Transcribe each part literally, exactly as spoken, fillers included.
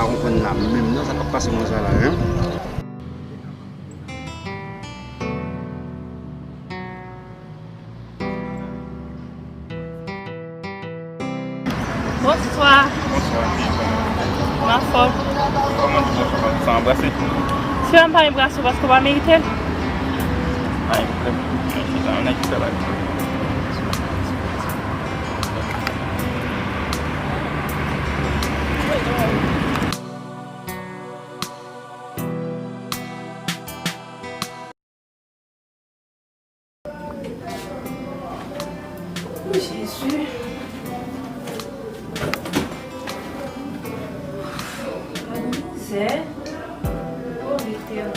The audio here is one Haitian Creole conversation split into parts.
Pa konprann la menm non, sa k ap pase mwen sa la, hein? Bonswa. Bonswa, fi, kòman? M anfòm. Kòman di bonswa, pa sa anbrase? Frè m, pa anbrase w paske w pa merite l. Pa gen pwoblèm. Chita, ann al chita la. O Jezi. Gad mizè. O letènèl.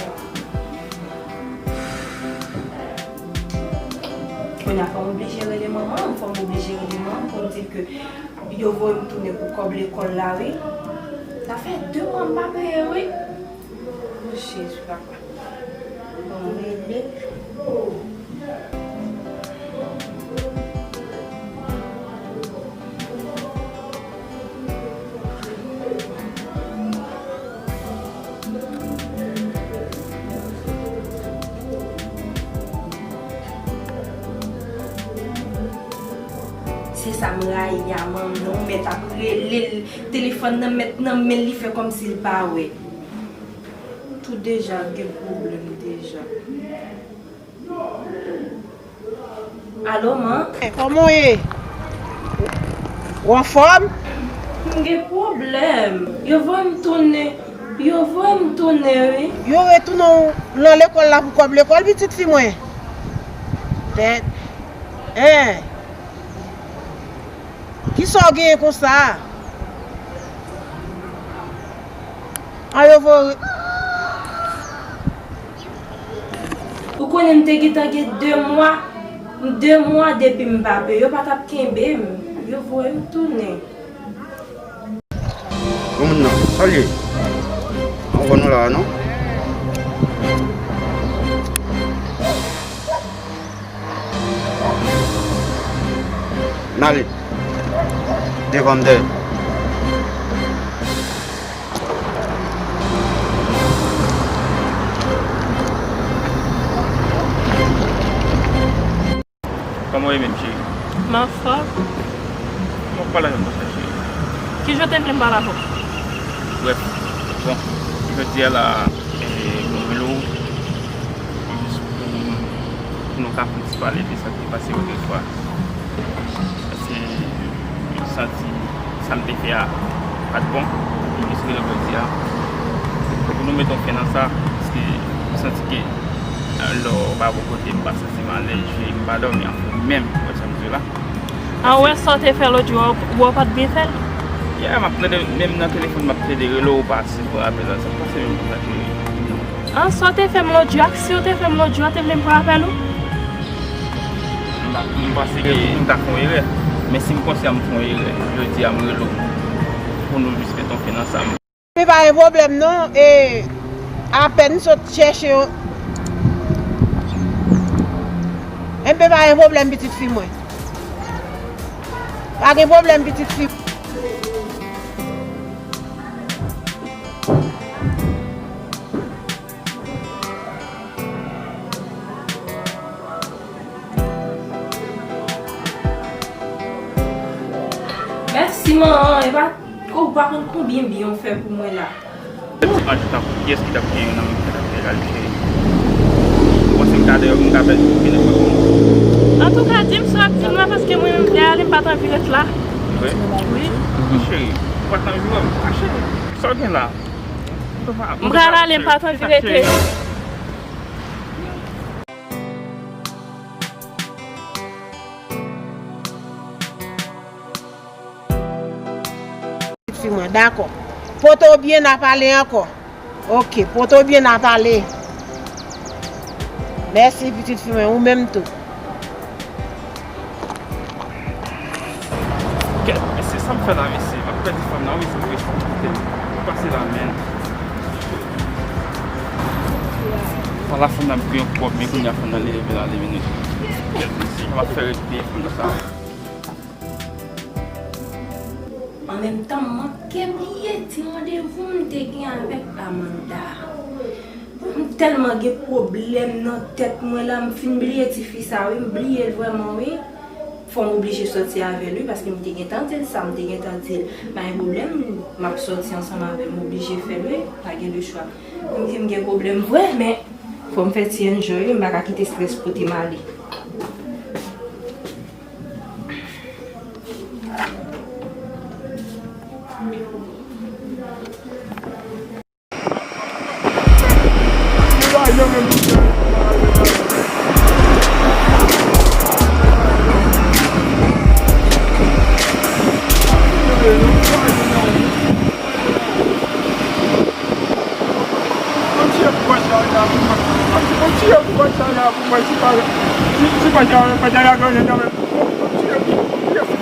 Kounye a fò m oblije rele manman m, fò m oblije rele manman m pou m di l ke yo voye m tounen pou kòb lekòl la, wi. Sa fè de mwa m pa peye, wi. O Jezi papa. Bon, rele. Se sa m rayi a, manman w mèt ap rele l, telefòn nan mèt nan men l, li fè kòmsi l pa wè. Tou deja gen pwoblèm deja. Alo, man? Kòman w ye? Ou anfòm? M gen pwoblèm. Yo voye m tounen. Yo voye m tounen, wi. Yo retounen w nan lekòl la pou kòb lekòl, pitit fi mwen? Tèt. Hein. Kisa w genyen konsa? An yo voye. Ou konnen m te gentan gen de mwa, de mwa depi m pa peye. Yo pa t ap kenbe m. Yo voye m tounen. Bon moun nan, sa l ye? An wè nou la a non. N ale. Devan m dèyè. Kòman w ye menm, cheri? M anfòm. Kòman w pale avè m konsa, cheri? Kijan w te vle m pale avè w? Brèf, bon, jodi a la, eh, mwen rele w jis pou, pou nou ka fè yon ti pale de sa ki te pase otrefwa. Paske m santi sa m te fè a pa t bon. M jis rele w jodi a pou nou mete yon fen nan sa, paske m santi ke, eh, lè w pa bò kote m pa santi m alèz, je, m pa dòmi anfòm menm, ou wè sa m di w la. An, ou wè sa w te fè lòt jou a, ou wè w pa t byen fè l? Yeah, m ap plede, menm nan telefòn m ap plede rele w, ou pa sispann apèl la, sa k pase menm konsa, cheri? An, sa w te fè m lòt jou a, ak si w te fè m lòt jou a, te vle m pran apèl ou? M pa, m panse ke m ta fè yon erè. Men si m konsyan m fè yon erè, jodi a m rele w pou nou jis mete yon fen nan sa. Enben pa gen pwoblèm non, e, apèn m sot chèche yo. Enben pa gen pwoblèm, pitit fi mwen. Pa gen pwoblèm, pitit fi. Mèsi, manman. E pa, oh, ou pa konn konbyen byen w fè pou mwen la. Anjou tankou kiyès ki t ap gen youn nan menm fè l ap fè al cheri. Ou panse m ka dèyè, m ka pèdi pou vin nan kòt moun? Antouka, di m sa w ap di m la, paske mwen menm m vle ale, m pa t anvi ret la. Vre? Wi. Wi, cheri, ou pa t anvi wè m? A, cheri, sa w gen la? M pral ale, m pa t anvi rete. Pitit fi mwen, dakò. Pote w byen, n a pale ankò. Oke, pote w byen, n a pale. Mèsi, pitit fi mwen, ou menm tou. Kèt, mesye, sa m fè la, mesye? M ap pèdi fanm nan, wi, se vre. Kèt, m pase la, men. An la fanm nan, m gen yon pwòp, men kounye a fanm nan, li leve la, li vini. Kèt, mesye, m ap fè rete fanm nan sa. An Menm tan m manke bliye ti randevou m te gen avèk Amanda. M tèlman gen pwoblèm nan tèt mwen la, m fin bliye tifi sa wi, m bliye l vrèman wi. Fò m oblije sòti avè l wi, paske m te gentan di l sa, m te gentan di l, pa gen pwoblèm, m ap sòti ansanm avè l, m oblije fè l wi, pa gen de chwa. M di m gen pwoblèm vre, men fò m fè ti enjoy wi, m pa ka kite strès pote m ale. Yon tiye pou bò sa la pou mwen. Yon tiye pou bò sa la pou mwen, si pa, si, si pa sa, pa sa la, grann nan men. Yon tiye pou, yon tiye pou,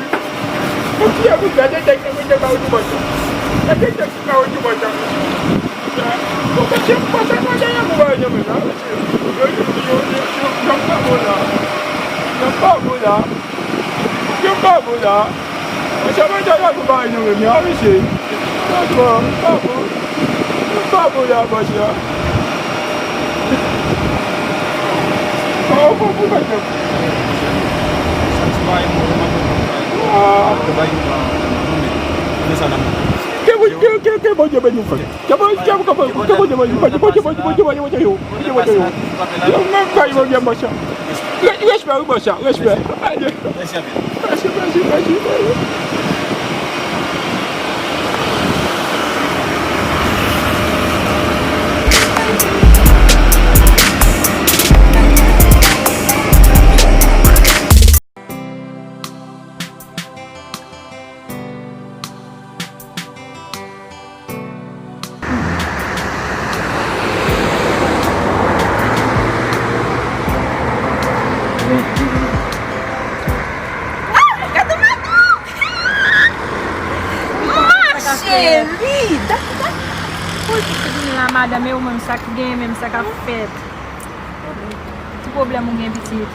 yon tiye pou, gade tèks mwen te ba ou di bò sa. Gade tèks mwen ba ou di bò sa. Yon tiye pou bò sa, mwen te yon pou ba yo men la. Yo, yo, yo, yo, yo, yo pa bon la. Yo pa bon la. Yo pa bon la. Mwen se mwen te la pou ba yo men la, mesye. Yo pa bon, yo pa bon. Yo pa bon la, bòs la. Ou konprann mwen menm. Ke Bondye, ke, ke, ke Bondye beni w, frè. Ke Bondye, ke, ke, ke Bondye beni w, Bondye, Bondye, Bondye beni w. Yo menm kay Bondye, bòs la. Re-, respè wi, bòs la, respè. Mèsi anpil. Mèsi, mèsi, mèsi, mèsi. Ah, gade madanm! Ma chérie! Dakò, dakò. Pou l vin la, madanm, e ou menm, sa k gen menm, sa k ap fèt? Ti pwoblèm ou gen, pitit?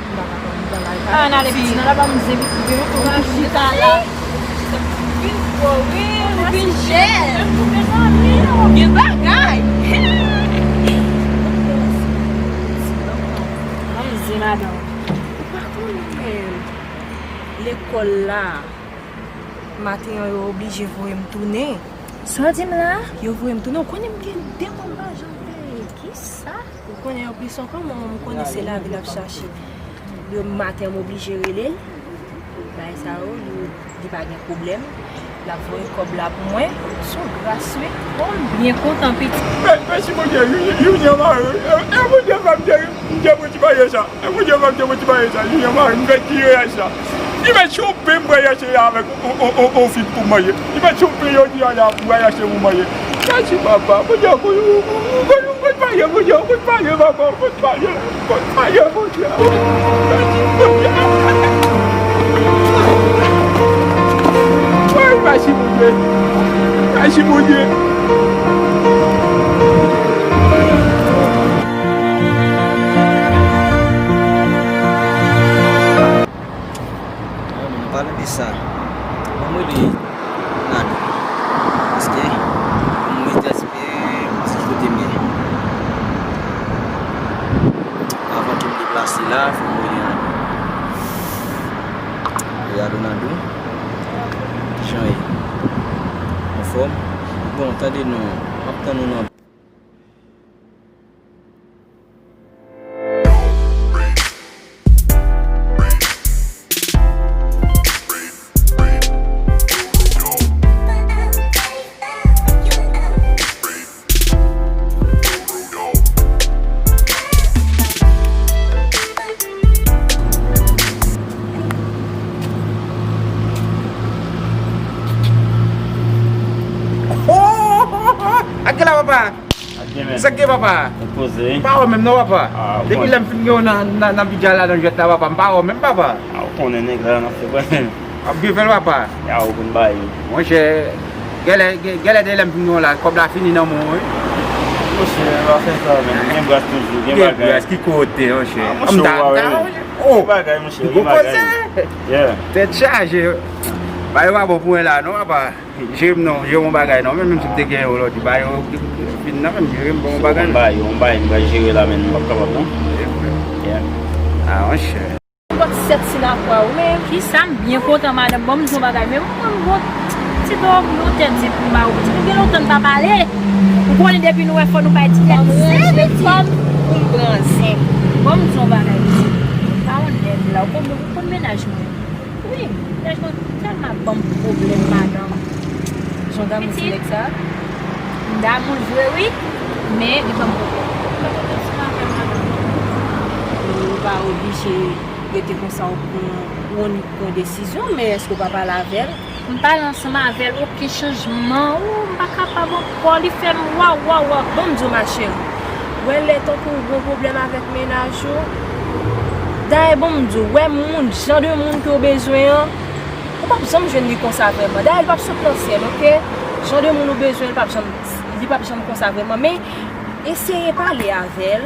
M pa ka konn bagay. Ah, n ale pitit, nan la pa m zen pitit, gen yon tou chita la. Vin fò, wi, vin jèn. Gen bagay. Ban m zen, madanm. Ou pa konnen lekòl la. Maten an, yo oblije voye m tounen. Sa w di m la? Yo voye m tounen. Ou konnen m gen de mwa m pa janm peye. Kisa? Ou konnen, anplis ankò, mwen, m konnen se lavi l ap chache. Yo, maten an, m oblije rele l. Bagay sa yo, li, li pa gen pwoblèm. L ap voye kòb la pou mwen. Se yon gras, wi. Bon, m byen kontan, pitit. Mè-, mèsi Bondye, Junior mare. E, e Bondye fè m te, m te pran ti bagay sa. E Bondye fè m te pran ti bagay sa. Junior mare, m fè ti reyaj sa. Li mèt chonpe m pral achte avèk on, on, on, on fi pou manje. Li mèt chonpe jodi a la pou al achte pou manje. Mèsi, papa. Bondye, Bondye, Bondye, Bondye, papa. Bondye, Bondye, Bondye. Mèsi, Bondye. Woy, mèsi, Bondye. Mèsi, Bondye. An, nou pale de sa. Ban m rele Nado. Paske pou m rete espere m di kote m ye. Avan ke m deplase la, fò m rele Nado. Rele Nado. Kijan ye? Anfòm? Bon, tande non. M ap tann ou nan Ak kè la, papa? Sa k gen, papa? M pa wè menm non, papa. Depi lè m fin gen w nan, nan, nan bidja la, nan jwèt la, papa, m pa wè menm, papa. A, ou konnen nèg la nan fè bwè. W ap byen fè l, papa. Ya, ou konn bay. Monchè, gèlè, gè-, gèlè de lè m fin gen w la, kòb la fini nan men w, wi. Monchè, pa fè sa, men. Gen bras toujou, gen bagay. Gen bras, ki kote, monchè? A, monchè, ou pa wè. Oh, bagay, monchè, gen bagay. Tèt chaje. Ba yo pa bon pou mwen la non, apa. Jere m non, jere m yon bagay non, menm, menm si m te gen yo lòt, ba yo fin nan menm, jere m bon bagay. Ba yo, yon bagay m pral jere la, men m p ap kapab non. Yeah. Ah, monchè. Lòt sèt si lakwa ou, men. Kisa m byen kontan, madanm, ban m di yon bagay, men mwen, mwen, ti do, yon tèt di pou m ba ou, ti, nou gen lontan n pa pale. Ou konnen depi nou wè fò nou bay ti tèt. Ban m ranje kò m pou m pran zen. Ban m di yon bagay, ti. Pa yon nèg la, ou konn, ou konn mennaj mwen. Wi, mennaj mwen tèlman ap ban m pwoblèm, madanm. Jan w damou ti nèg sa? M damou l vre, wi, men li ban m pwoblèm. Ou pa oblije rete konsa, ou pran, ou annik pran desizyon, men èske w pa pale avè l? M pale ansanm avè l, okenn chanjman, ou, m pa kapab ankò, li fè m waw, waw, waw. Ban m di w, ma chérie, wè lè tankou w gen pwoblèm avèk mennaj ou, dayè, ban m di w, wè moun, jan de moun ke w bezwen an, ou p ap janm jwenn li konsa vrèman. Dayè, li p ap sot nan syèl, oke? Jan de moun ou bezwen, li p ap janm, li p ap janm konsa vrèman. Men, eseye pale avè l.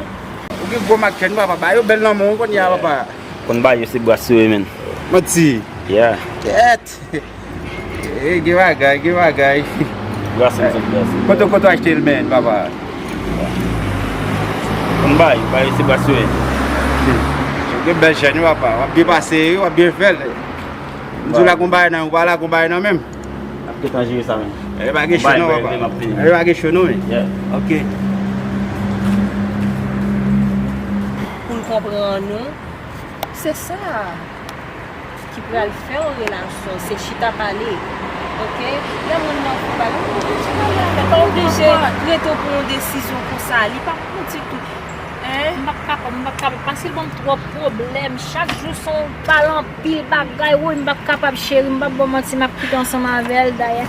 Ou gen gwo mak chèn, papa, ba yo bèl lanmou, ou konn ya, papa. Konn ba yo se bra sere, men. Manti. Yeah. Kèt. Eh, gen bagay, gen bagay. Bra sere, se bra sere. Kote, kote w achte l, men, papa? Konn ba yo, ba yo se bra sere. Ou gen bèl chèn, wi, papa. W ap byen pase, wi, w ap byen fè l. M di w la gon bagay nan, ou pa la gon bagay nan menm. Ap gentan jere sa menm. E pa gen cho non, papa. E pa gen cho non, men. Yeah. Ok. Pou l konprann ou, se sa ki pral fè yon relasyon, se chita pale. Ok? Lè moun nan fè bagay, ou pa oblije rete w pran yon desizyon konsa, li pa bon ditou. Hein? M p ap kapab, m p ap kapab, paske l ban m twòp pwoblèm. Chak jou se yon pale anpil bagay, woy, m p ap kapab, cheri, m p ap ba w manti, m ap kite ansanm avè l, dayè,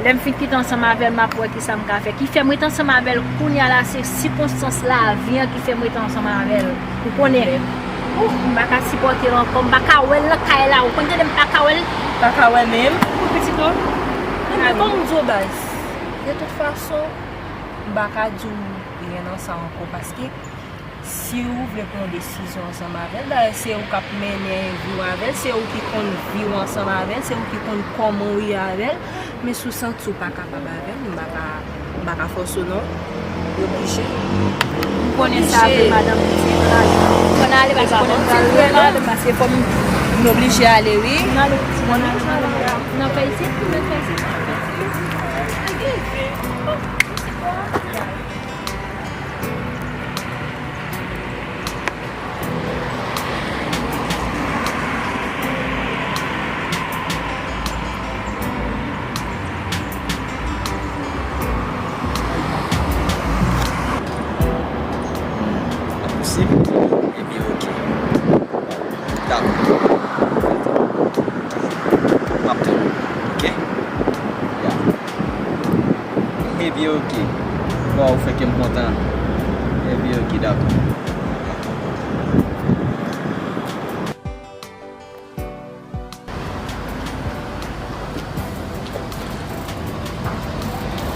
lè m fin kite ansanm avè l, m ap wè kisa m ka fè. Ki fè m rete ansanm avè l kounye a la, se sikonstans lavi an ki fè m rete ansanm avè l. Ou konnen, ouf, m pa ka sipòte l ankò, m pa ka wè l nan kay la, ou konn tande m pa ka wè l. Pa ka wè menm? Pou pitit ou? Men kòm m di w baz, de tout fason, m pa ka di w ryen nan sa ankò, paske si w vle pran yon desizyon ansanm avè l, dayè se ou k ap mennen vi w avè l, se ou ki konn vi w ansanm avè l, se ou ki konn kòman w ye avè l, men si w santi w pa kapab avè l, m pa ka, m pa ka fòse w non, ou oblije. M konnen sa vre, madanm, m di nou ale. Konn ale, paske konnen m pral rele, paske fò m, m oblije ale, wi. N ale, pitit, n ale, n ale. N ap fè isit, nou fè isit. Posib? Ebyen, oke. Dakò. M ap tann ou. Oke? Ya. Ebyen, oke. Waw, ou fè kè m kontan. Ebyen, oke, dakò.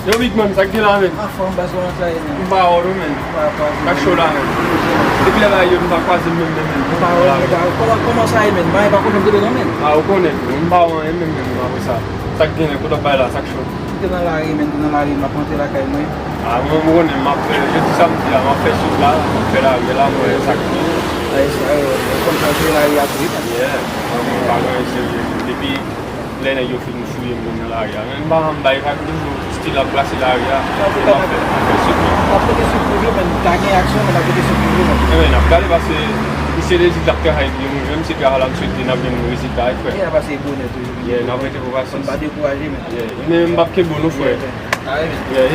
Yo, big man, sa k gen la, men? Anfòm, baz, kòman sa ye, men? M pa wè w, men. Sa k cho la, men? Depi lè bagay yo, m pa kwaze m menm, men, men. M pa wè w, men, kòman, kòman sa ye, men? Bagay pa kontan tande non, men. A, ou konnen tou, m pa wè anyen menm, men, apre sa. Sa k genyen, kote w ap bay la, sa k cho? M te nan lari, men, m te nan lari, m ap rantre lakay mwen. A, mwen, mwen konnen, m ap fè, jodi samdi a, m ap fè sik la, m ap fè lari la, mwen, sa k genyen. Sa e sa, yo, kòm sa, se lari a tou, wi, men. Yeah, mwen, mwen pa gen anyen serye. Depi lè nèg yo fin fouye moun nan lari a. Men m pa janm bay vag toujou, still ap brase lari a. E m ap fè, m ap fè sik mwen. N ap pote sekou vre, men ta gen aksyon, men n ap pote sekou vre, men. Ebyen, n ap gade, paske misye Dezi t ap travay byen, mwen menm, se travay la m swete n ap jwenn rezilta, wi, frè. Yeah, paske bonè toujou. Yeah, n ap rete pou pasyans. Fò n pa dekouraje, men. Yeah, men m p ap kenbe w non, frè. Yeah, men. Yeah.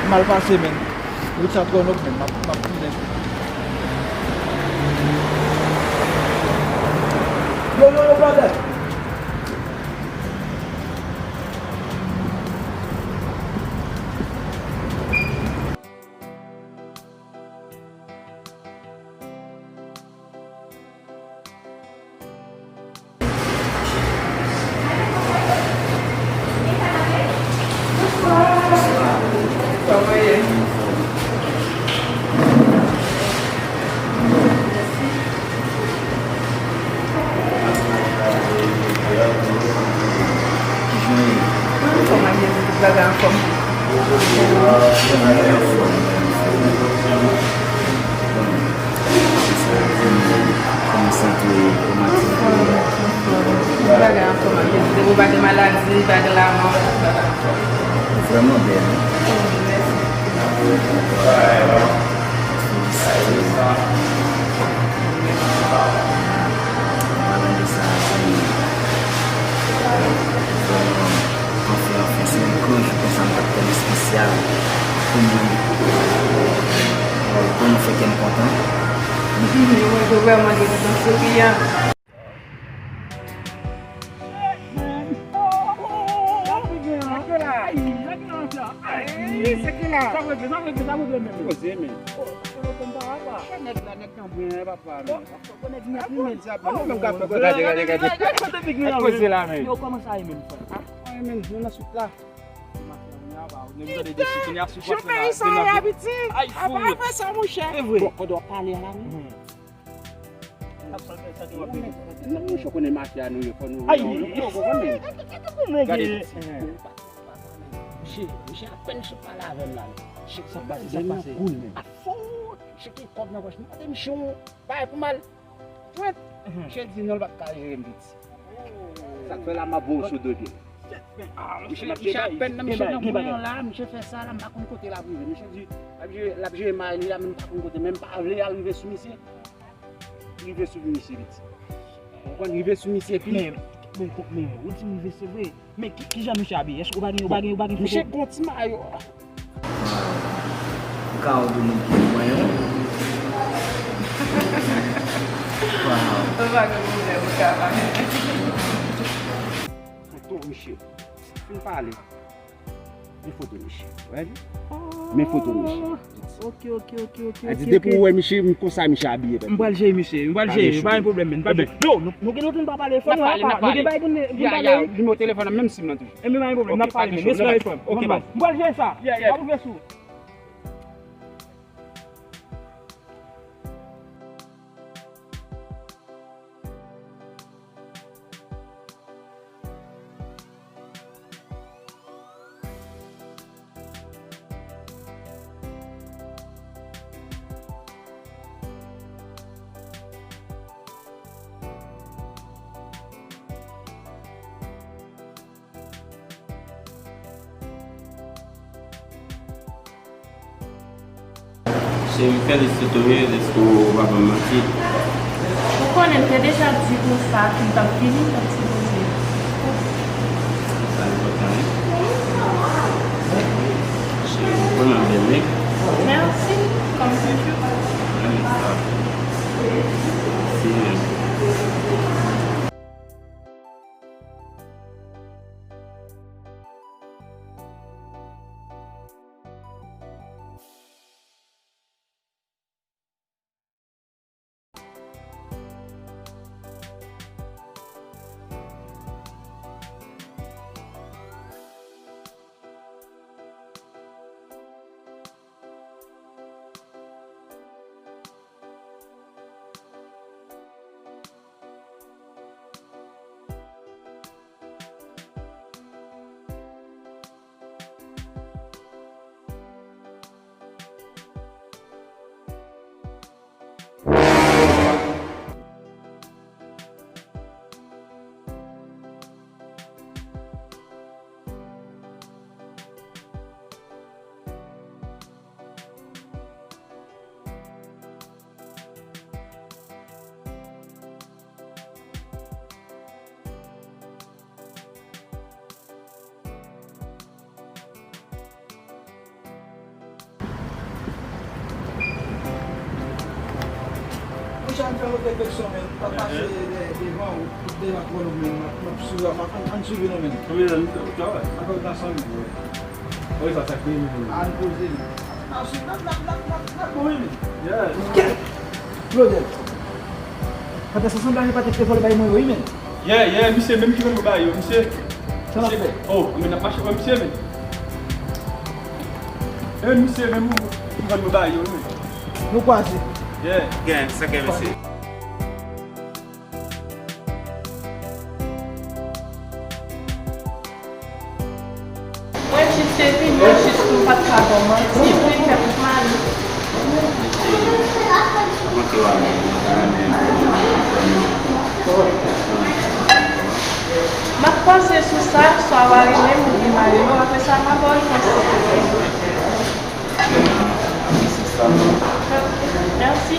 Mal pase, men. Wout sa twò nòb, men. M ap, m ap tounen. Yo, yo, yo, brother. Maladi, pa gen lanmò. Vrèman bèl, wi. Mèsi. Felisite. Palan de sa, se vrèman, anfen, anfen, se yon gran jou konsa, m t ap tann espesyal pou mwen. Pou nou fè kè m kontan. Mwen, mwen vrèman gen yon souri, an. Poze, men. Chè nèg la, nèg kanbyen, papa, men. Gade, gade, gade. Poze la, men. Yo, kòman sa ye menm, frè? Ah, men, nou nan swit la. Chofè sa ye abitid. Apa fè sa, monchè. Bon, kote w ap pale a la, wi. Nan mouche konnen mafya nou ye, fò nou. Ay, yo, yo, yo, men. Gade, misye, misye apèn sot pale avè m la. Misye, sa k pase, sa k pase? A fon, misye gen kòb nan pòch. M mande misye yon bagay pou m al jwenn. Misye di non, l p ap ka jere m piti. Sa k fè la m ap voye w sou do pye. Misye, misye apèn nan misye nan bouyon la, misye fè sa la, m pa konn kote l ap rive. Misye di l ap jere, l ap jere may li la, men m pa konn kote, men m pa vle al rive sou misye. Rive sou misye piti. Ou konprann? Rive sou misye pi. Men, men, men, ou di m rive, se vre. Men ki, ki jan misye abiye? Èske ou pa gen, ou pa gen, ou pa gen foto? Misye gon ti mayo. Waw. Ou ka wè de moun ki mwen yo. Waw. Ou pa gen pwoblèm, ou ka pale. Foto misye. Fin pale. Men foto misye. Wè li? Men foto misye. Ok, ok, ok, ok. A di depi ou wè misye, m konsa misye abiye. M pral jere misye, m pral jere, pa gen pwoblèm, men. Pa gen, yo, nou, nou gen lòt moun pa pale, fò nou apa, nou gen bagay pou n, pou n pale. Nimewo telefòn nan menm sim nan toujou. Enben pa gen pwoblèm, n ap pale, men. Respè, respè. Ok, bye. M pral jere sa. Yeah, yeah. M ap ouvè sou. Cheri, m felisite w wi, deske w pa ban m manti. Ou konnen m te deja di w sa, m t ap vini, m t ap sipoze. Sa enpòtan wi. Cheri, ou konnen w bèl wi. Mèsi, kòm toujou. Renmen sa. Mèsi menm. Monchè, ann fè lòt refleksyon, men. Pa pase de-, devan ou, devan twò nou, men. M ap, m ap swiv, m ap, ann, ann swiv nou, men. Konbyen tan nou fè travay? Anpil tan, san mil. Wi, sa, sa k pi. Ann poze nou. N ap swiv, n ap, n ap, n ap, n ap, n ap bon, wi, men. Yeah. Kèt! Claudel. Pata sa sanble ak pata ki te vòlè bay mwen yo, wi, men. Yeah, yeah, misye menm ki vann mwen bagay yo, misye. Sa n ap fè? Oh, men n ap mache wè misye, men. E misye menm ki vann mwen bagay yo, men. Nou kwaze. Yeah. Gen, sa gen, mesye. Mwen jis te vin, mwen jis pou m pa t ka ba w manti, mwen kè m mal. Mwen te, mwen te wè mwen, mwen ta renmen pou mwen. M ap panse sou sa, swa w a rele m oubyen m a rele w, apre sa m a ba w repons. Mèsi.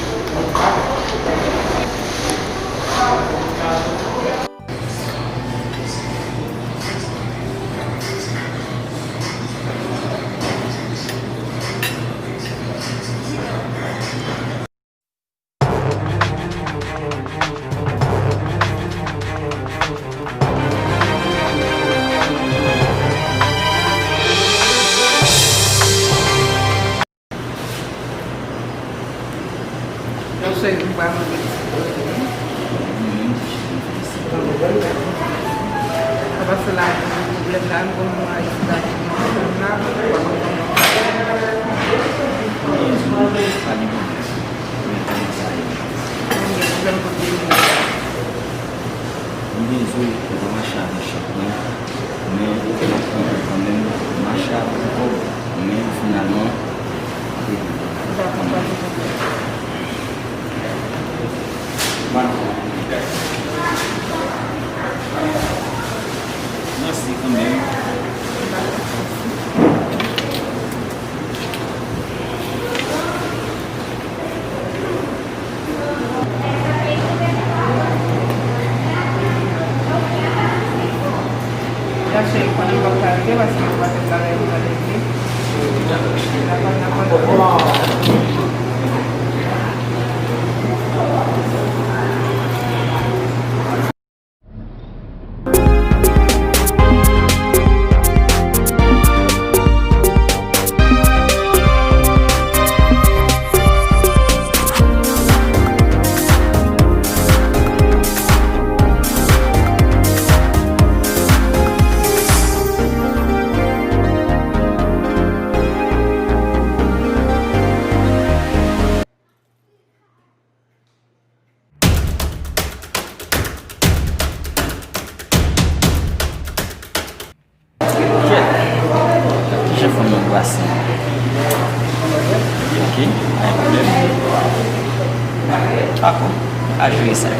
Sa pase la, pwoblèm la, m konn mwen a Ayiti la, m konn mwen la. Mwen gen zo, mwen pa mache avè chòk mwen, men m ap pran kanmenm, mache avè kòb, men finalman, m ap rete. Dakò, pa gen pwoblèm. Mèsi kanmenm. Kèt! Kijan fanm nan brase? Ok, pa gen pwoblèm. Dakò, a jere sa.